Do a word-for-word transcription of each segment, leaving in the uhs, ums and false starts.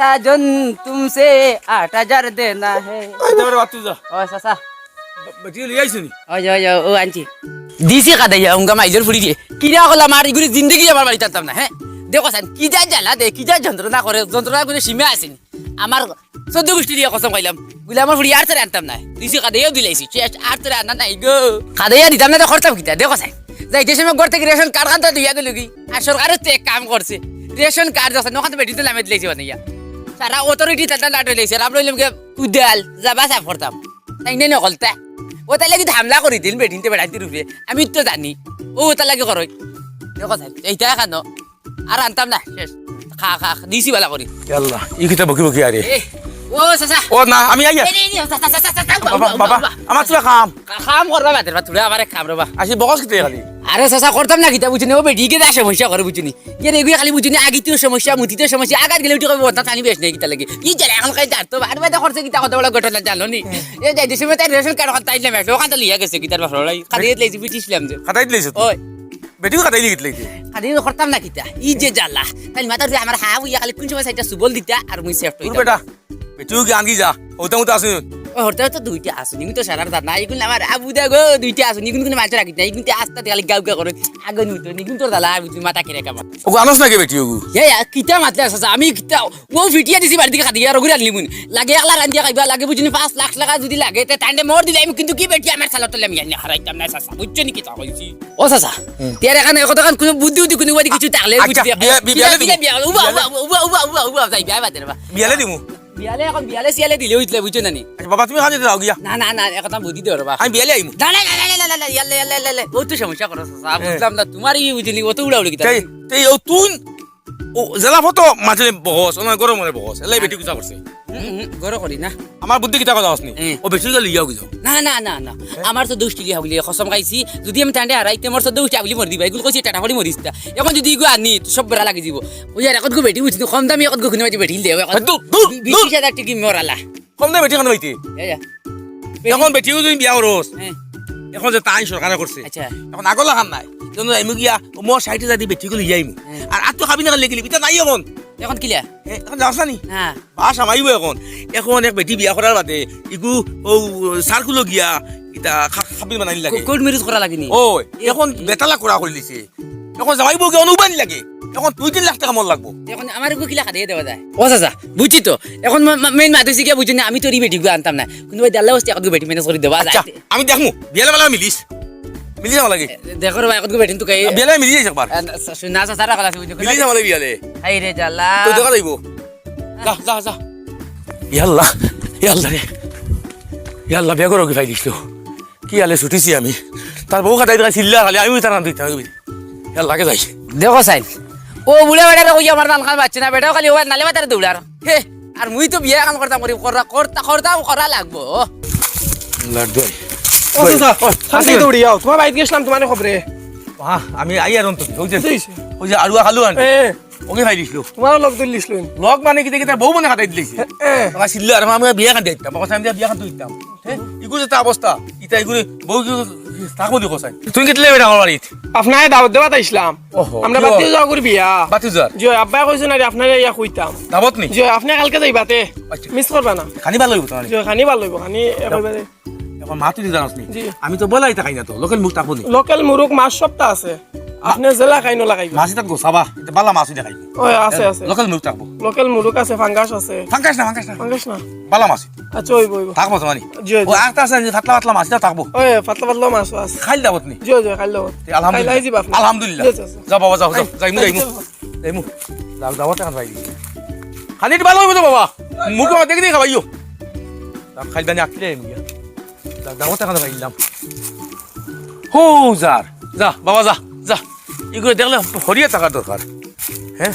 সাজন তুমসে আট হাজার দেনা হে। আইতে পারে বাতু যা। ও চাচা। বেটি লই আইছো নি? ওই যে, ওই যে, ও আনছি। দিছি কাদাইয়া, উঙ্গা মাইজর ফুড়ি দিয়ে। কিরা কইলাম আর ইগুরে জিন্দেগি আমার বাড়িত আনতাম না, হে? দেখো সান, কি যা জ্বালা দে, কি যা যন্ত্রণা করে, যন্ত্রণার কুনু সীমা আছে নি? আমার চৌদ্দ গুষ্টি দিয়া কসম খাইলাম, গুলামর ফুড়ি আর তারে আনতাম না। দিছি কাদাইয়াও দিলাইছি, শেষ, আর তারে আনা নাই গো। কাদাইয়া দিতাম না তো করতাম কিতা, দেখো সান। যাইতে সময় ঘর থাকি রেশন কার্ড খান তো দিয়া গেল কি? আর সরকারে তো এক কাম করছে, রেশন কার্ড আছে, ওখান তো বেটিন্তর নামে দিলাইছে বানাইয়া। সারা অথরিটি তার লাট হইলাইছে, আর আমরা হইলাম গিয়া কুদাল, যাবা সাফ করতাম। তাই নাই নকলতা। ও তার লাগি হামলা করি দিন বেটিন্তে বেটাইন্তর উপরে। আমি তো জানি। ও তার লাগি করই। দেখো সান, এইটা কেন? আর আনতাম না, শেষ। খা, খা, খা, দিছি বালা করি। ইয়াল্লা, ই কিতা বকি বকি আরে? এ, ও চাচা। ও না, আমি আইয়া। এই, এই, এই, চাচা, চাচা, চাচা, চাচা, বাবা, উবা, উবা, বাবা, উবা। আমার তো কাম। কা-, কাম করবা বাদে, বা, তুলে আমার এক কাম রে বা। আসি বকস কিতা খালি? আরে চাচা, করতাম না কিতা বুঝছনি? ও বেটি কিতা সমস্যা করে বুঝছনি? এর এগুয়ে খালি বুঝছনি, আগিতেও সমস্যা, মুতিতেও সমস্যা, আগাত গেলে উঠি কইবো, "ওটা থানি বেশ নেই কিতা লাগি?" ই যারা এখন খাই যার তো, আর বাদে করছে কিতা কত বড় ঘটনা জানো নি? এ যাই দিছে তাই রেশন কার্ড খাতাই দিলাম, ওখান তো লিয়া গেছে কিতার বাফড়াই। খাতাই দিলাইছি, বুঝছিলাম যে। খাতাই দিলাইছো তো? ওই। বেটিও খাতাই লিখে দিলাইছে। খালি করতাম না কিতা? ই যে জ্বালা। তাই মাথার উপরে আমার হাফ হইয়া খালি কোন সময় সাইডটা সুবল দিতা আর মুই সেফট ওর হইতাম। বেটা, বেটিও কি আনকি যা? ওটা মতো আসুন। ও, হরতে হরতে দুইটা আসুন। ইগুন তো সারার দাঁত না। ইগুন আমার আবু দা গো, দুইটা আসুন। ইগুন কোনো মাছ রাখিত না। ইগুন তো আস্তা খালি গাউ গাউ করে। আগে নুতো। ইগুন তোর দালা, আবু তুই মাথা কেড়ে কামা। ওগু আনস নাকি বেটিওগু? এ, এ, কিতা মাতলে আসা? আমি কিতা, ও ফিটিয়া দিছি বাড়ি থেকে খাদিয়া, রগুরে আনলি মুন। লাগে একলা রান্দিয়া খাইবা, লাগে বুঝিনি পাঁচ লাখ টাকা যদি লাগে, তে তান্ডে মোর দিলে আমি কিন্তু কি বেটি আমার সালাত আমি আনি হারাইতাম না, চাচা। বুঝছো নি কিতা কইছি? ও চাচা, হুম। তে আর এখানে কতক্ষণ কোনো বুদ্ধি উদ্ধি কোনো বাড়ি কিছু থাকলে আচ্ছা, বুঝতে বিয়া-, বি-, বিয়ালে দিমু। বিয়া, উবা, উবা, যাই, বিয়া বাদে রে বা। বিয়ালে দিমু। বিয়ালে এখন বিয়ালে সিয়ালে দিলে হইতলে, বুঝছো না নি? আচ্ছা, বাবা, তুমি খালি যাও গিয়া। না, না, না, এখন আমি বুদ্ধি দেবো রে বা। আমি বিয়ালে আইমু। না, না, না, ইয়াল্লা, ইয়াল্লা, ইয়াল্লা, ইয়াল্লা। ও তো সমস্যা করো, চাচা, হ্যাঁ। বুঝলাম না, তোমার এই বুঝিনি, ও তো উড়াউড়ি কিতা? তাই, তাই ও তুই, ও জেলা ফটো মাঝে বহস, ও না গরম মনে বহস, এলাই বেটি গুছা করছে। হুম, হুম, গরম করি না। আমার বুদ্ধি কিতা কথা হসনি? হ্যাঁ। ও বেটি গেলে ইয়াও গুছো। না, না, না, না। আমার তো দুষ্টি লিয়া হইলে কসম খাইছি, যদি আমি তান্ডে হারাইতে মোর তো দুষ্টি আগুলি মর দিবা, এগুলো কইছি টাটা পড়ি মরিস তা। এখন যদি ইগু আনি, তো সব বেড়া লাগি দিব। ওই আর একটু বেটি বুঝছি, কম দামি একটু কিনে বেটি দে, এখন দূর, দূর, বি-, দূর। বিশ হাজার টিকি মরালা। কম দামি বেটি কেন পাইতে? এই যা। এখন বেটিও যদি বিয়া করস, হ্যাঁ। এখন যে তাই সরকারে করছে, আচ্ছা। এখন আগলা খান নাই। জন্য যাইমু গিয়া, ও মোর ষাট হাজার দি বেটি গুলো ইয়াইমু। হ্যাঁ। আর, আর তো খাবি না লেগে লিবি, তা নাই এখন। এখন কিলা? এ, এখন যাস না নি? হ্যাঁ। বাস আমাইবো এখন। এখন এক বেটি বিয়া করার বাদে, ইগু, ও, সার্কুলো গিয়া, ইতা খা-, খাবি বানাইল লাগে। কো-, কোর্ট ম্যারেজ করা লাগেনি? ও, এ, এখন এ। বেতালা করা করিলিছে। এখন জামাই বউ কেমন উবানি লাগে? এখন দুই তিন লাখ টাকা মন লাগবো। এখন আমার এগু কিলা খাটিয়ে দেওয়া যায়? ও চাচা, বুঝছি তো। এখন মা-, মা-, মেইন মাত হইছে কি বুঝছি না, আমি তো ই বেটি গু আনতাম না। কিন্তু ভাই, দেড় লাখ হচ্ছে, এখন বেটি ম্যানেজ করে দেওয়া যায়। আচ্ছা, আমি দেখমু, বিয়ালে বেলা মিলিস। মিলিস আমার লাগে। এ, দেখো রে ভাই, এখন বেটি তো কাই বিয়ালে মিলিস একবার। এ, না, চা-, না, চাচা, রাখা আছে, বুঝছো? মিলিস আমার লাগে বিয়ালে। হাই রে জ্বালা। তো দেখা যাইবো। যা, যা, যা। ইয়াল্লা, ইয়াল্লা রে। ইয়াল্লা, বেগর ওকে ফাইলিস তো। কি আলে ছুটিছি আমি। তার বউ খাটাই দেখা চিল্লা খালি, আমি তার নাম দিতে হবে। ইয়াল্লা, আগে যাই। দেখো সাইন, ও বুড়া বেটারে কই আমার নাল খান বাচ্চা না, বেটাও খালি ওবার নালে বাতারে দৌড়ার। হে, আর মুই তো বিয়া এখন করতাম করি, করা, করতা-, করতাম করা লাগবো। লাড্ডু আই। ও চাচা, ও, শান্তি আসলে। দৌড়ি আও। তোমার বাড়িত গেছিলাম, তোমার খবরে। হ্যাঁ, আমি আই আর অন্তত, ওই যে, এই সে। ওই যে আড়ুয়া খালু আনবে। এ। ওকে ভাই দিছিল। তোমারও লগ ধরলিছিল। লগ মানে কিতা কিতা বউ মনে খাটাই দিলিছে। এ, এ। আমার চিল্লা আর আমি বিয়া খান দিতাম, আমার আমি বিয়া খান দিতাম। হ্যাঁ, ইগু যেটা অবস্থা, ইতা ইগুরে বউ কি থাকবো দেখো চাই। তুমি কিতলে বেটা আমার বাড়িত? আপনারে দাওয়াত দেওয়াত আইছিলাম। ওহো, আমরা কি বাতিও হলো? যাওয়া করি বিয়া। বাতিও যাওয়ার? জি, আব্বাই কইছে না রে, আপনারে ইয়া কইতাম। দাওয়াত নি? জি, আপনি কালকে যাইবা তে। আচ্ছা। মিস করবা না। খানি ভালো হইব তোমার? জি, খানি ভালো হইব, খানি একেবারে। এখন মাছ তুলি জানাস নি? জি। আমি তো বলাই তাকাই না তো, লোকাল মুখ থাকবো নি? লোকাল মুরুক মাছ সবটা আছে। আ- আপনি জেলা খাইনো লাগাইবেন। মাছ এটা গোসাবা, এটা বালা মাছ এটা খাইবো। ওই আছে, আছে। লোকাল মুরুক থাকবো। লোকাল মুরুক আছে, ফাঙ্গাস আছে। ফাঙ্গাস না, ফাঙ্গাস না। ফাঙ্গাস না। বালা মাছ। আচ্ছা, ওই, ওই। থাকবো তো মানে? জি, জি। ও আরেকটা আছে, যে পাতলা পাতলা মাছ, এটা থাকবো। ওই, পাতলা পাতলা মাছ আছে। খাইল দাবত নি? জি, জি, খাইল দাবত। তে আলহামদুলিল্লাহ। খাইলাই যাবা আপনি। আলহামদুলিল্লাহ। জি, জি, জি। যাও বাবা, যাও, যাও। এই, যাইমু, যাইমু। যাইমু। যাও, দাওয়াত এখন ভাই। খালি একটু ভালো হইবো তো বাবা। মুখে আমার দেখে দেখে খাবাইও। খাইল দানি আটলে যাইমু গিয়া। যা, দাওয়াত খানা পাইলাম। হো, যার। যা, বাবা, যা, যা। ইগুরে দেখলে হরিয়া থাকার দরকার। হ্যাঁ?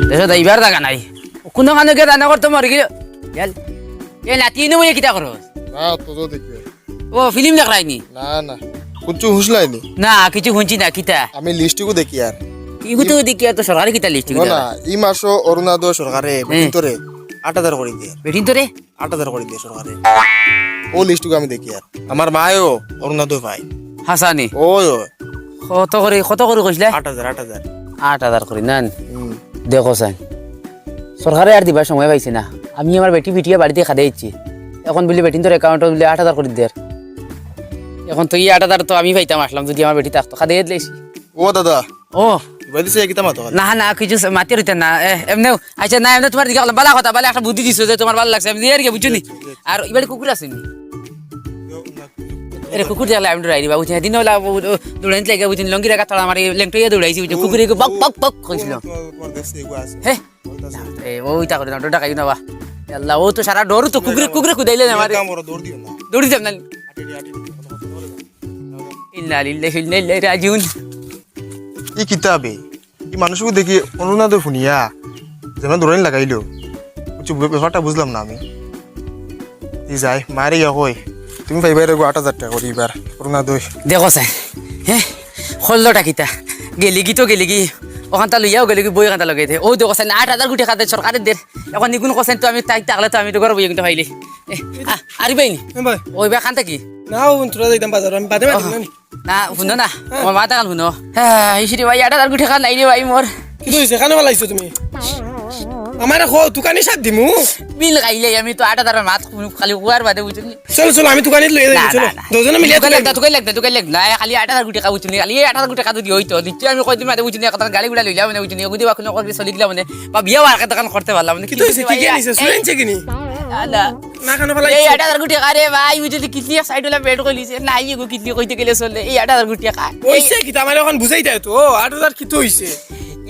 দেখো, যাইবার জাগা নাই। কোন দোকানে গিয়ে রান্না করতে মরে গেল। গেল। এ, নাতি, ইনো বইয়া কিতা করো? না, তো, তো দেখি। ও, ফিল্ম দেখরায়নি? না, না। কুচ্ছু হুঁশলায়নি? না, কিছু হুনছি না, কিতা? আমি লিস্টগু দেখি আর। ইগু তো দেখি আর তো সরকারে কিতা লিস্ট না, না, ই মাসও অরুণোদয় সরকারে হুম। বেটিন্তরে আট হাজার করি দিয়ে। বেটিন্তরে? আট হাজার করি দিয়ে সরকারে। ও লিস্টগু আমি দেখি আর। আমার মায়ও অরুণোদয় পায়। হাসানি? ওই, ওই। কত করি, কত করি কইছিলে? আট হাজার, আট হাজার। আট হাজার করি, না? হুম। দেখো চাইন, সরকারে আর দিবার সময় পাইছে না। আমি আমার বেটি পিটিয়া বাড়িত খাদে আইছি। এখন বুলে বেটিন্তর অ্যাকাউন্টো বুলে আট হাজার করি দের। এখন তো ই আট হাজার তো আমি পাইতাম আছলাম, যুদি আমার বেটি থাকতো, খাদে দিলাইছি। ও দাদা, ও। ইবাদি চাইয়া কিতা মাতো? না, না, কিচ্ছু মাতিয়ার অইতো না। এ, এমনেউ, আচ্ছা, না, এমনে তুমার দিকে বালা কথা, বালা একটা বুদ্ধি দিছো যে তুমার বালা লাগছে। এমনে আর কি, বুঝছো নি? আর ইবাদি কুকুর আছে নি? এরে, কুকুর দেখলে আমি ডরাই রে বাবু, দিন অলা দৌড়াইতে লাগে, বুঝছো নি? লঙ্গির আগা তলা মারি লেংটাইয়া দৌড়াইছি, বুঝছো নি? কুকুরে বক, বক, বক কইছিল। হে? এ, ওইটা করে না, ওটা খাই না বা। এ আল্লাহ, ও তো সারা ডর তো, কুকুরে, কুকুরে কুদাইলে না আমারে। দৌড় দিও না। দৌড়ি যাম না। ইন্না লিল্লাহি ওয়া ইন্না ইলাইহি রাজিউন। ই কিতা বে? ই মানুষগু দেখি অরুণাদয় হুনিয়া যেমন দৌড়ানি লাগাইলো, বুঝছো, ব্যাপারটা বুঝলাম না আমি। ই যাই, মারে ইয়া কই, তুমি পাইবায় রে গো আট হাজার টেকা করি ইবার, অরুণাদয়। দেখো চাইন, হে, খরচটা কিতা? গেলিগি তো গেলিগি, অখানতা লইয়াও গেলিগি, বই অখানতা লগে দে। ও দেখো চাইন, আট হাজার গুটি খাতে সরকারে দের। এখন ইগুন কছেন তো আমি তাই থাকলে তো আমি তো ঘর বইয়া কিন্তু পাইলি। এ, আ-, আরি ভাই নি? হ্যাঁ ভাই। ওই ভাই খান থাকি? না, ও তোরা যাইতাম বাজার, আমি বাদে মাতিম না নি। না, হুনো না, হ্যাঁ। আমার মাত খান হুনো। হ্যাঁ, ইসি রে ভাই, আট হাজার গুটি খান নাই রে ভাই মোর। কিতা অইছে? কানো ফালাইছো তুমি? আমারে কও, তুকানি সাত দিমু। বিল খাইলে আমি তো আট হাজারর মাত খালি কুয়ার বাদে বুঝছো নি। চলো, চলো, আমি তুকানিত লইয়া যাই, না, চলো। না, না। দুজনে মিলিয়া তুকাই তুকাই লাগতা, তুকাই লাগতা, তুকাই লাগতা। না, খালি আট হাজার গুটি খাওয়া বুঝছো নি, খালি আট হাজার গুটি খাওয়া যদি অইতো, নিশ্চয় আমি কয়দিন বাদে বুঝছো নি, একটা গাড়ি গুড়া লইলাম না বুঝছো নি, ওগুদি বা কোনো করি চলি গেলাম মানে, বা বিয়া আর দোকান করতে পারলাম মানে। কিতা অইছে? কি ভাই, কে নিছে? এই সুরেন চেকিনি? আলা। না, কানো ফালাইছো? এই আট হাজার গুটি খারে ভাই, বুঝছো নি, কিডনি এক সাইড অলা বেড কইলিছে, না, ইগু কিডনি কইতে গেলে চলে, এই আট হাজার গুটি খা। অইছে কিতা? আমারে এখন বুঝাই দেয় তো, আট হাজার কিতা অইছে?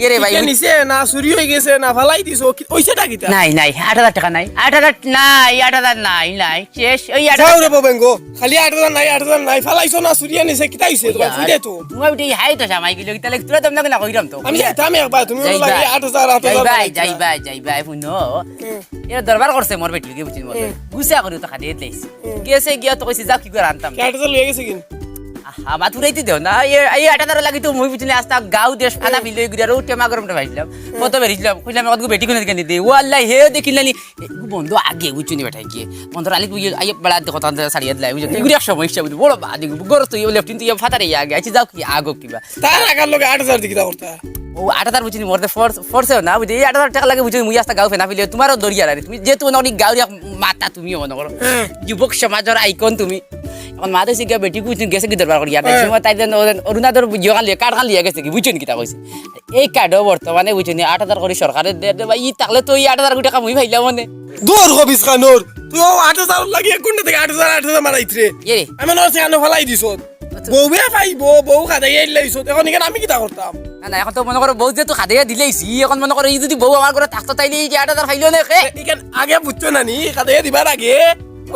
এরে ভাই, কিতা নিছে? না চুরি অই গেছে, না ফালাই দিছো, কি-, অইছেটা কিতা? নাই, নাই, আট হাজার টেকা নাই, আট হাজার নাই, আট হাজার নাই, নাই, শেষ, ওই আট হাজার যাও রে বাবা, গো, খালি আট হাজার নাই, আট হাজার নাই, ফালাইছো না, চুরিয়ে নিছে, কিতা অইছে? তোমার ইয়ার, বুঝাই তো। তোমার বেটি হাই তো সামাই গেল, কিতা লাগে, তোরা তোমরা না কইরাম তো। আমি যাইতাম একবার, তুমি যাইবায়। লাগে আট হাজার, আট হাজার যাইবায়, ফালাইছো না। যাইবায়, যাইবায়, হুনো। হুম। এরা দরবার করছে মোর বেটি, বুঝছো নি? হুম। গুসা করি তো খাদে দিলাইছি। হুম। গেছে গিয়া তো কইছে, "যাও, কি করে আনতাম?" আট হাজার লইয়া গেছে কিন? আহা, মাত উড়াইতে দেও না। এই, এই আট হাজার লাগি তো মুই বুঝছো নি, আস্তা গাঁও দেশ ফানা হুম। ফিল অই ঘুরি আর ও টেমা গরম টেমা আইছিলাম। হুম। কত বেরিছিলাম, কইলাম, "কত বেটি কোন দিকে নিতে?" ও আল্লাহ, হে দেখিল না নি। এ, বন্ধ আগে বুঝছো নি বেটায় গিয়া। বন্ধ আলিক বুঝি, আইয়া বেড়া দেখো, তান সারিয়া দিলাই, বুঝছো? এগুলি এক সমস্যা, বুঝছো? বড় বাদ, এগুলি গরজ তো ইয়ে, লেফটিন তো ইয়ে, ফাতারে ইয়া আগে। আচ্ছা, যাও কি, আগো কিবা। তার আগার লগে আট হাজার দি কিতা করতা? ও আট হাজার বুঝছো নি, মরতে ফোর্স, ফোর্সেও না, বুঝছো? এই আট হাজার টেকা লাগে, বুঝছো নি, মুই আস্তা গাঁও ফেনা ফিলে, তোমারও দরিয়া লাগে। তুমি যেহেতু মনে করি গাঁওর এক মাথা তুমি মনে করো। হ্যাঁ। যুবক সমাজর আইকন তুমি। এখন মাত অইছে গিয়া বেটি কইছইন গেছে গি দরবার করিয়া। হ্যাঁ। সময় তাই যেন অরুণাদয় ইয়ে খান লিয়া, কার্ড খান লিয়া গেছে গি, বুঝছো নি কিতা কইছে? এই কার্ডও বর্তমানে বুঝছো নি, আট হাজার করি সরকারে দে, দে ভাই, ই থাকলে তো ই আট হাজার গুটি কাম অই পাইলাম মানে। দূর হবিস খানোর, তুই ও আট হাজার লাগি এক ঘন্টা থাকি আট হাজার, আট হাজার মারাইত রে। এ রে। আমি মনে করছি কানো ফালাই দিছত। আচ্ছা। বউয়ে পাইবো, বউ খাদাইয়া দিলাইছত। এখন ইখান আমি কিতা করতাম? না, না, এখন তো মনে করো বউ যেহেতু খাদাইয়া দিলাইছি, এখন মনে করো ই যদি বউ আমার ঘরো থাকতো তাইলে ই যে আট হাজার পাইলো না কে? ইখান আগে বুঝছো না নি, খাদাইয়া দিবার আগে।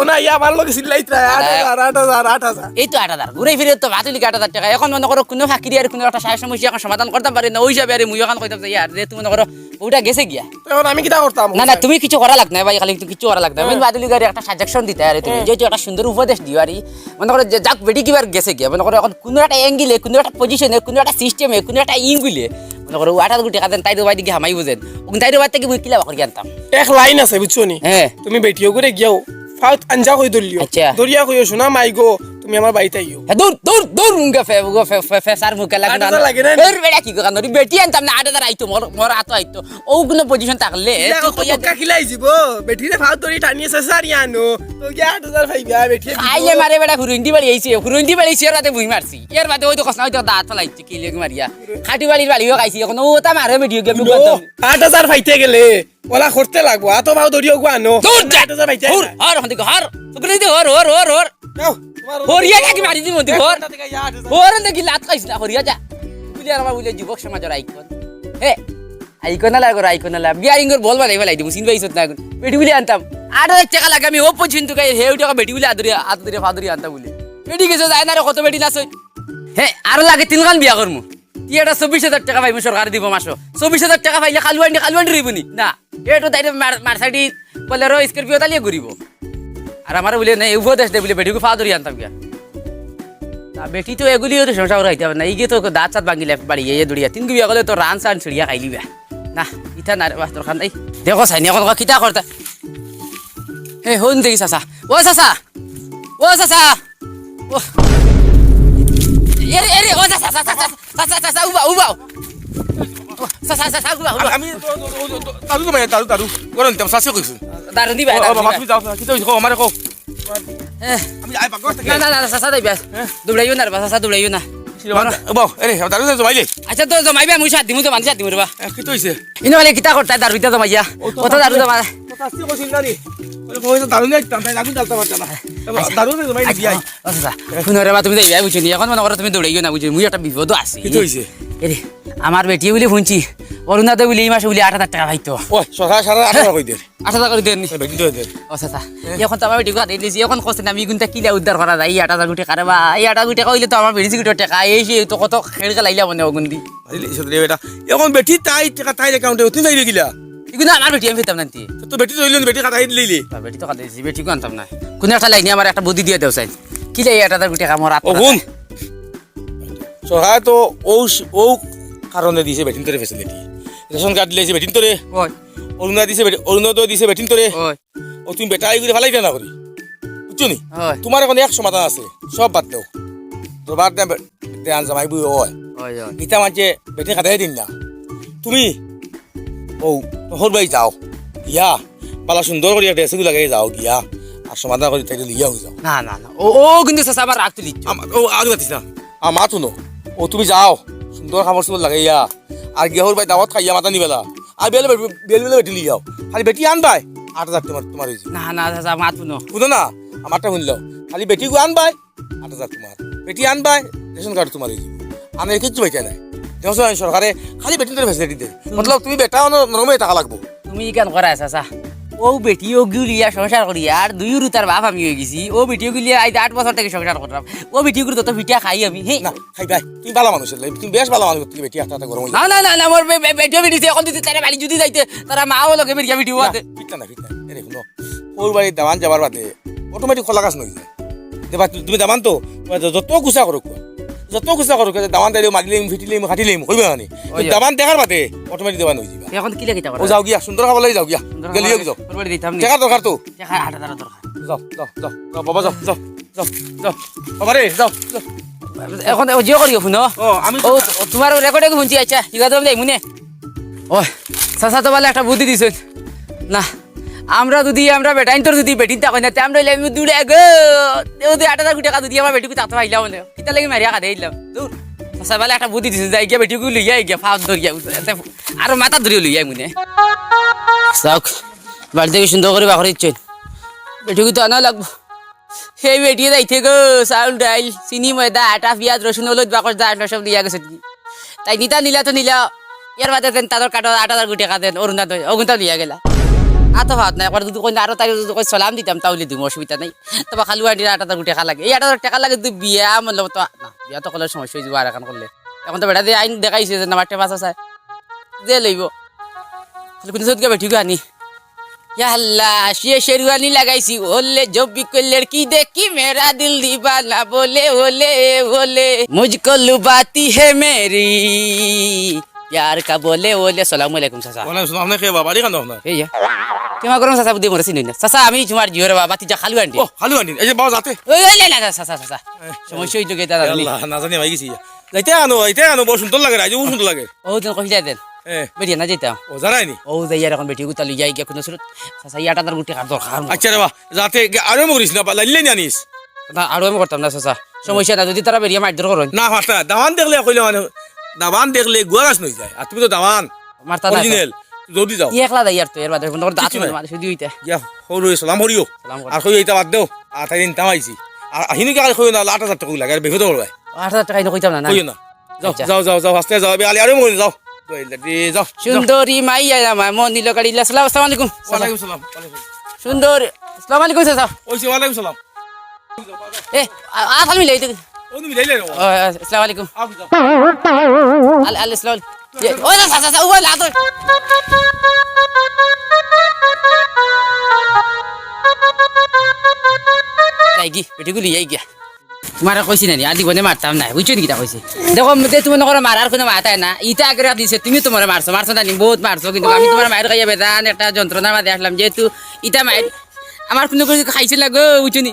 ও না, ইয়া আমার লগে চিল্লাইত রায়, না, না। আট হাজার, আট হাজার, আট হাজার। এই তো আট হাজার। ঘুরে ফিরে তো বাতুলি আট হাজার টেকা। এখন মনে করো কোনো ফাকিরি আর কোনো একটা সাহায্য সমস্যা এখন সমাধান করতাম পারি না, ওই হিসাবে আরে মুই এখন কইতাম যে ইয়ার, যে তুমি মনে করো ওটা গেছে গিয়া। তো এখন আমি কিতা করতাম? না, না, তুমি কিছু করা লাগতো না ভাই, খালি তুমি কিছু করা লাগতো না। আমি হ্যাঁ। বাতুলি গাড়ি একটা সাজেশন দিতে আরে তুমি, হ্যাঁ। যেহেতু একটা সুন্দর উপদেশ দিও আরে, মনে করো যে যাক বেটি কিবার গেছে গিয়া, মনে করো এখন কোনো একটা অ্যাঙ্গেলে, কোনো একটা পজিশনে, কোনো একটা সিস্টেমে, কোনো একটা ইঙ্গুলে, মনে করো আট হাজার গুটি খাতেন তাই তো ভাই দিকে হামাই বুঝেন, ওখান তাই তো ভাই থেকে মুই কিলা বাকরি আনতাম। এক লাইন আছে, বুঝছো নি? হ্যাঁ। তুমি বেটিও করে গিয়াও, ফাউত আঞ্জা কই ধরলিও। আচ্ছা। ধরিয়া কইও, "শোনা মাই গো, তুমি আমার বাড়িত আইও।" হ্যাঁ, দূর, দূর, দূর, উঙ্গা ফে-, উঙ্গা ফে-, ফে-, ফেসার মুখে লাগে আট হাজার না। লাগে না? এর বেটা কি করে আনতো? বেটি আনতাম না, আট হাজার আইতো, মোর, মোর হাতো আইতো। ও কোনো পজিশন থাকলে, ইলা তুই কত কইয়া পক্কা খিলাইছি গো? বেটিরে ফাউত ধরি টানিয়ে শেষারি আনো। তো কি আট হাজার পাইবা, বেটিয়ে দিব? খাইয়ে মারে বেটা, হুরুইন্দি বাড়ি আইছে, হুরুইন্দি বাড়ি আইছে, এর বাদে ভুই মারছি। এর বাদে ওই তো কসনা, ওই তো দাঁত ফালাইছে, কি লেগ মারিয়া। খাটি বাড়ির বাড়িও খাইছি, এখন ও তা মারে বেটিও গিয়ে নো, লুকাতো। আট হাজার পাইতে গেলে ওলা করতে লাগবো, আতো পাও দড়িও গুয়া নো। দূর যা। আট হাজার পাইতে হুর, না। হর, হন্দি হর। তোকে দে হর, হর, হর, হর। যাও, তোমার হরিয়া কাকি মারি দি মন্দি হর। এক ঘন্টা থেকে ইয়া আট হাজার। হর দেখি লাত খাইছ না, হরিয়া যা। বুলে আর আমার বুলে যুবক সমাজর আইকন। হে, আইকন না লাগো, আইকন না লাগ। বিয়ারিং করে বল বানাই ফেলাই দিমু, চিনবাই ইছত না এখন। বেটি বুলে আনতাম। আট হাজার টেকা লাগে আমি ও পর্যন্ত গাই, হে উঠে বেটি বুলে আদরি, আদরি ফাদরি আনতাম বুলে। বেটি গেছে যায় না রে, কত বেটি না সই। হে, আরো লাগে তিনখান বিয়া করমু। ই এটা চব্বিশ হাজার টেকা পাইমু, সরকারে দিব মাসো। চব্বিশ হাজার টেকা পাইলে কালুয়ান্ডি, কালুয়ান্ডি রইব নি? না। এ তো তাইরে মার-, মার্সিডিজ, বোলেরো, স্করপিও তালিয়ে ঘুরিব। আর আমারে বুলে, "নাই, উপদেশ দে," বুলে, "বেটিকে ফাও ধরি আনতাম গিয়া।" তা বেটি তো এগুলিও তো সংসার করাইতে পারে না। ইগে তো দাঁত সাত ভাঙিলে বাড়ি, এ দড়িয়া। তিন গুবিয়া গেলে তো রান সান ছিড়িয়া খাইলিবা। না, ইতা না রে, বাস দরকার নাই। দেখো চাইন, এখন কিতা করতা? এ, হন দেখি চাচা। ও চাচা! ও চাচা! ও। এরে, এরে, ও চাচা, চাচা, চাচা, চাচা, চাচা, উবাও, উবাও। চাচা, চাচা, হুনো, হুনো। আমি, আমি তো, তো, তো, তো, দারু তো ভাই, দারু, দারু। গরম দিতাম, চাচি কইছইন। দারু দিবা, ও, দারু বাবা, দিবা। তুমি যাও, কিতা অইছে, কও, আমারে কও। এ। আমি আই পাকঘর থাকি। না, না, না, চাচা যাইবা। হ্যাঁ। দৌড়াইও না রে বা, চাচা দৌড়াইও না। ও বাবা, এরে, দারু জমাইলে। আচ্ছা, তো জমাইবা, মুই সাথ দিমু, জমানি সাথ দিমু রে বা। এ, কিতা অইছে? ইনো বলে কিতা করতায় দারু ইতা জমাইয়া? ও তো কত দারু জমা? তো চাচি কইছইন না নি। বলে, কই তো দারু নিয়া আইতাম, তাই আগুন জ্বালতাম পারতাম না। এ বাবা, আচ্ছা। দারু জমাইলে আচ্ছা, দিয়া আই। ও চাচা, হুনো রে বা, তুমি যাইবা, বুঝছো নি? এখন মনো করো তুমি দৌড়াইও না, বুঝছো নি? মুই একটা বিপদো আছি। কিতা অইছে? এরে, আমার বেটিয়ে বুলে হুনছি, অরুণাতে বুলে ই মাসে বুলে আট হাজার টেকা পাইতো। ও, সরকার সারা আট হাজার কই দের? আট হাজার করি দেন নি? এ, বেটি তো দের। ও চাচা, এ? এখন তো আমার বেটি কথা দিয়েছি, এখন কষ্ট আমি গুনটা কিলা উদ্ধার করা যায়, এই আট হাজার কোটি কারে বা, এই আট হাজার কোটি টাকা অইলে তো আমার বেটি সিকিউরিটি টেকা, এই সেই তো কত খেল খেলাইলা মনে অগুন দি। আরে, এই সব রে বেটা, এখন বেটি তাই টেকা তাই অ্যাকাউন্টে, তুমি যাইবে কিলা? এগুলো আমার বেটি আমি পেতাম না নি। তো বেটি তো অইল না, বেটি খাতাই দিলে। তা বেটি তো খাতাই দিছি, বেটি কো আনতাম না। কোন একটা লাইনে আমার একটা বুদ্ধি দিয়া দেও চাই। কিলা এই আট হাজার কোটি টাকা আমার হাত ও হুন। সহায় তো ও স-, ও কারণে দিছে বেটিন্তরে ফ্যাসিলিটি। রেশন কার্ড দিলে দিছে বেটিন্তরে। ওই। অরুণা দিছে বেটি-, অরুণোদয় দিছে বেটিন্তরে। ওই। ও তুমি বেটা এইগুলি ফালাই দেনা করি। বুঝছো নি? ওই। তোমার এখন এক সমাধান আছে, সব বাদ দেও। তো বাদ দেন বে-, দেন জামাই বউ ওই। ওই, ওই। ইতা মানছে বেটি খাতাই দিন না। তুমি ও, হর ভাই যাও। ইয়া, বালা সুন্দর করি একটা ড্রেসিং লাগাই যাও গিয়া। আর সমাধান করি তাইলে লইয়া হয়ে যাও। না, না, না। ও, ও কিন্তু চাচা আমার রাগ তুলিছ। আমা-, ও, আর মাতিস না। আমার মাত হুনো। ও, তুমি যাও। সুন্দর কাপড় চোপড় লাগাইয়া। আর গিয়া হর ভাই দাওয়াত খাইয়া মাথা নিবেলা। আর বেলে বেটি, বেলে বেলে বেটি লইয়াও। খালি বেটি আনবায়। আট হাজার তোমার, তোমার হয়েছে। না, না, চাচা, মাত হুনো। হুনো না, আমারটা হুনলো। খালি বেটি গো আনবায়। আট হাজার তোমার। বেটি আনবায়, রেশন কার্ড তোমার হয়ে যাবে। আমি কিচ্ছু বেচা নাই। দেখছো, আমি সরকারে খালি বেটিন্তরে ফ্যাসিলিটি দেয়। মতলব, তুমি বেটা অনো নরমে টাকা লাগবো। তুমি ইখান করায়, চাচা। ও বেটি, ও গুলিয়া সংসার করি, আর দুই উরু তার বাপ আমি হয়ে গেছি। ও বেটি, ও গুলিয়া আইজ আট বছর থেকে সংসার করলাম। ও বেটি, ও গুলি তত পিঠা খাই আমি, হে। না, খাই ভাই, তুমি ভালো মানুষ, তুমি বেশ ভালো মানুষ, তুমি বেটি আস্তে আস্তে গরম হয়ে না, যাবে। না, না, না, মোর বে-, বে-, বেটিও বেরিয়েছে, এখন যদি তারা বাড়ি যদি যাইতে, তারা মাও লগে বেরিয়া বেটিও না, আছে। ফিরতা না, ফিরতা। এরে, হুনো, ওর বাড়ি দামান যাবার বাদে অটোমেটিক খোলা গাছ নই যায়। দেবা, তু-, তুমি দামান তো, যত গুছা করো কুয়া, যত গুছা করো কুয়া, দামান দিলে মারিলে, ফিটিলে, কাটিলে, কইবে মানে। ওই। দামান দেখার বাদে অটোমেটিক দামান হয়ে যাবে। এখন কিলা কিতা করা? ও যাও গিয়া, সুন্দর খাবার লাগি যাও গিয়া। সুন্দর গেলি খাবার যাও। ওর বাড়ি দিতাম নি। টাকার দরকার তো। টাকা আট হাজার দরকার। যাও, যাও, যাও, যাও, বাবা যাও, যাও, যাও, যাও। বাবা রে, যাও, যাও। এখন ও জিও করিও হুনো। ও, আমি ও, ও তোমার রেকর্ডে হুনছি, আচ্ছা, ঠিক আছে, আমি যাই মুনে। ও, চাচা তো বলে একটা বুদ্ধি দিছেন। না, আমরা যদি, আমরা বেটাইন তোর যদি বেটিন তা কই না, তে আমরা হইলে আমি দূরে গো। ও যদি আট হাজার কোটি টাকা যদি আমার বেটিকে তাতে পাইলাম মনে, কিতা লাগি মারিয়া কাঁদে দিলাম। দূর, চাচা বলে একটা বুদ্ধি দিছেন, যাই গিয়া বেটিকে লইয়া গিয়া, ফাঁস ধরিয়া, এতে আরো মাথা ধরিয়া লইয়া মুনে। যাক, বাড়িতে কি সুন্দর করে বাকরে দিচ্ছেন। বেটিকে তো আনা লাগবো। সেই বেটিয়ে যাইতে গো, চাউল, ডাইল, চিনি, ময়দা, আটা, পিয়াজ, রসুন, হলুদ, বাকর, যা আনলো সব নিয়া গেছে কি। তাই নিতা নিলা তো নিলা, ইয়ার বাদে দেন তাদের কাটো আট হাজার কোটি টাকা দেন, অরুণোদয়, অগুনতা লইয়া গেলা। আতো ভাত না, একবার যদি কই না, আরো তাই যদি কই সালাম দিতাম, তাহলে দিমু, অসুবিধা নাই। তবে খালু আন্টির আট হাজার কোটি টাকা লাগে, এই আট হাজার টাকা লাগে যদি বিয়া, মতলব তো, না, বিয়া তো করলে সমস্যা হয়ে যাবো আর এখন করলে। এখন তো বেটা দিয়ে আইন দেখাইছে যে আমার টেপাস আছে, যে লইব। তাহলে কোন সদকে বেটি আনি? ইয়া আল্লাহ, সে শেরওয়ানি লাগাইছি, ওলে জব ভি কোই লড়কি দেখি মেরা দিল দিবানা বলে, ওলে, ওলে, মুঝকো লুভাতি হে মেরি প্যার কা বলে, ওলে। আসসালামু আলাইকুম চাচা। ওয়ালাইকুম সালাম। আপনি কে বাবা? বাড়ি কান্দো আপনার? এই যে। কেমন গরম চাচা বুদ্ধি মরে চিনি না। চাচা, আমি তোমার জিওরে বাবা, বাতিজা খালু আন্টি। ও, খালু আন্টি। এই যে বাবা যাতে। ওই, ওই, না, না, চাচা, চাচা, চাচা। সমস্যা হইতো গেতা জানি। আল্লাহ, না জানি ভাই গেছি। যাইতে আনো, যাইতে আনো, বড় সুন্দর লাগে, রাইজে বড় সুন্দর লাগে। ও, তুমি কইলে দেন। এ। বেরিয়ে না যাইতাম। ও, জানাই নি? ও, যাই আর এখন বেটি গুতা লইয়া গিয়া কোনো সুরত। চাচা, এই আট হাজার কোটি টাকার দরকার আমার। আচ্ছা রে বা, যাতে গে-, আরো মরিস না, বা লাইলে নিয়ে আনিস। না, আরো আমি করতাম না, চাচা। সমস্যা না, যদি তারা বেরিয়ে মারধর করেন। না, ফাটা, দামান দেখলে কইলে মানে, দামান দেখলে গুয়া গাছ নই যায়। আর তুমি তো দামান। মারতা না, অরিজিনাল। জলদি যাও। ই একলা যাই আর তো, এর বাদে কোনো দাঁত কিচ্ছু নাই। মানে শুধু হইতে। ইয়া, হরু সালাম হরিও। সালাম করি। আর কইও এটা বাদ দেও। আর তাই দিন তামাইছি। আর আহিনি কে কইও না, আট হাজার টাকা লাগে, আর বেহুদা করবে। আট হাজার টাকা এনে কইতাম না, না। কইও না। যাও, আচ্ছা। যাও, যাও, যাও, আস্তে যাও, বে আলি আরো মনে যাও। যাও, এই, যাও, যাও। সুন্দরী মাইয়া আমার মন নিল কাড়িলা। সালাম, আসসালামু আলাইকুম। ওয়ালাইকুম সালাম, ওয়ালাইকুম। সুন্দর, আসসালামু আলাইকুম, চাচা। ওই যে, ওয়ালাইকুম সালাম। এ, আ-, আ, সালাম মিলাই দিন। ও, তুমি মিলাই লো। ও, আসসালামু আলাইকুম। আপ যাও। আল-, আল-, আসসালামু আলাইকুম। এ, ও, চাচা, চাচা, ও, না, তো। যাই গি, বেটি গুলি, যাই গিয়া। তোমারে কইছি না নি, আর জীবনে মারতাম না, বুঝছো নি কিতা কইছি? দেখো, মতে তুমি মনে করো মারার কোনো মাথায় না, ইটা আগে দিছে, তুমি তোমারে মারছো, মারছো না নি, বহুত মারছো, কিন্তু আমি তোমার মায়ের খাইয়া বেজান একটা যন্ত্রণার মাঝে আসলাম, যেহেতু ইটা মায়ের আমার কোনো কিছু খাইছে না গো, বুঝছো নি?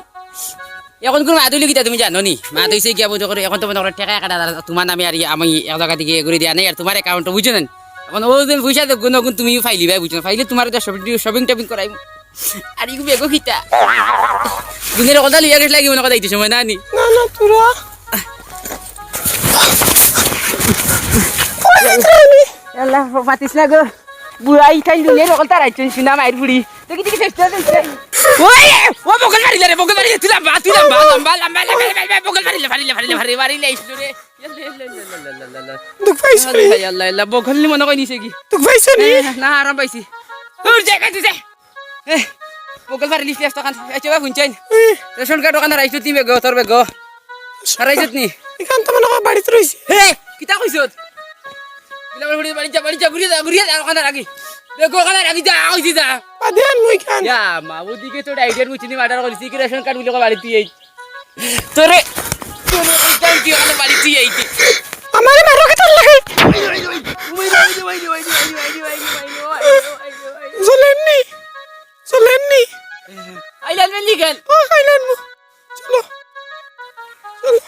এখন কোনো মাত হইলে কিতা তুমি জানো নি? মাত হইছে গিয়া বুঝো করে, এখন তো মনে করো টেকা কাটা, তোমার নামে আর আমি এক জায়গা থেকে ঘুরে দিয়া নাই, আর তোমার অ্যাকাউন্টে বুঝছো না নি? অখন অউ যে পয়সা দেবো না, অখন তুমি পাইলিবায়, বুঝছো না? পাইলে তুমারে তো শপিং, শপিং টপিং করাইমু। আর ইগু বেগো কিতা? দুনিয়ার কথা লইয়া গেছ লাগি মনে কথা ইতে সময় না নি। না, না, তোরা। আল্লাহ, মাতিস না গো। বুড়া ইখান দুনিয়ার হকল তার আইছইন, শুনা মাইর বুড়ি। দেখি, দেখি, দেখি, দেখি। ওই, ও বগল মারিলে রে, বগল মারিলে, তুই লম্বা, তুই লম্বা, লম্বা, লম্বা, লম্বা, লম্বা, বগল মারিলে, মারিলে, মারিলে, মারিলে, মারিলে, ইস রে। দুখ পাইছো নি? আল্লাহ, আল্লাহ, আল্লাহ, বগল নি মনে কয় নিছে কি? দুখ পাইছো নি? এ, না, আরাম পাইছি। দূর যা, কাছে যা। এ, বগল মারিলিস, লেজ তো কান, এ, চেবা হুনছইন। এ। রেশন কার্ড ওখানো রাইছত নি বেগো, তোর বেগো। হারাইছত নি? ইখান তো মনে কয় বাড়িত রইছে। হে, কিতা কইছত? বিলাবর ফুড়ি বাড়ি যা, বাড়ি যা, ঘুরিয়া যা, ঘুরিয়া যা, ওখানো রাখি। বেগো ওখানো রাখি যা, কইছি যা। বাদে আনমু ইখান। ইয়া, মা, ওদিকে তো ডাইরিয়ার মুচিনি মার্ডার করিস, কি রেশন কার্ড বুলে বাড়িত তুই এই। তোরে, তোরে ওই গান দিয়ে আমার বাড়ি দিয়ে আইতে। আমারে মারো কে তোর লাগে? জ্বলেননি, জ্বলেননি। আইলাম নি গান। ও, আইলাম। চলো, চলো।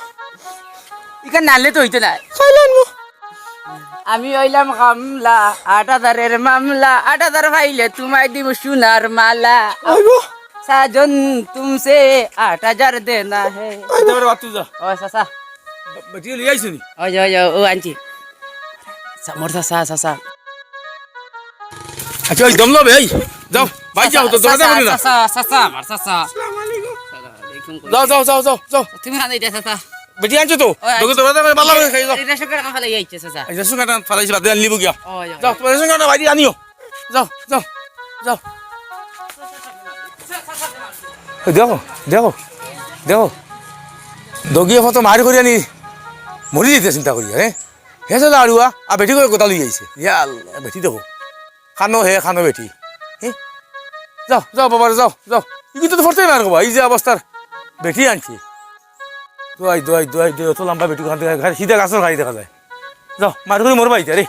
ইখান নালে তো হইতো না। আইলাম। আমি অইলাম কামলা, আট হাজারের মামলা, আট হাজার পাইলে তুমায় দিমু সোনার মালা। আইবো। সাজন তুমসে আট হাজার দেনা হে। আইবো। ও চাচা। বেটি লই আইছো নি? ওই যে, ওই যে, ও আনছি। সা-, মোর চাচা, চাচা। আচ্ছা, ওই দম লবে, এই। যাও, ভাই যাও, তো দরজা চাচা, করি না। চাচা, চাচা, আমার চাচা। আসসালামু আলাইকুম। যাও, যাও, যাও, যাও, যাও। তুমি কানো যাইতায় চাচা? বেটি আনছো তো? ওই, দোকান আনছি। দরজা করে বালা করে খাই যাও। এই রেশন কার্ড আমার ফালাই আইছে চাচা। এই রেশন কার্ড ফালাইছি, বাদে আনলিবো গিয়া। ওই, ওই। যাও, তোমার রেশন কার্ড বাইরে আনিও। যাও, যাও, যাও। ওই দেখো, দেখো, দেখো। দগিয়ে ফটো মারি করিয়া নি মরি দিতে চিন্তা করি, হ্যাঁ? হে সালা আড়ুয়া, আর বেটি করে কথা লই আইছে। ইয়া আল্লাহ, বেটি দেখো। কানো হে, কানো বেটি। হে? যাও, যাও বাবা, যাও, যাও। ই কিন্তু তো ফরতেই পারবো, এই যে অবস্থার বেটি আনছি। দোয়াই, দোয়াই, দোয়াই, দোয়াই, অত লম্বা বেটি ওখান থেকে, সিধা গাছর গাড়ি দেখা যায়। যাও, মারি করি মরবা ইতা রে।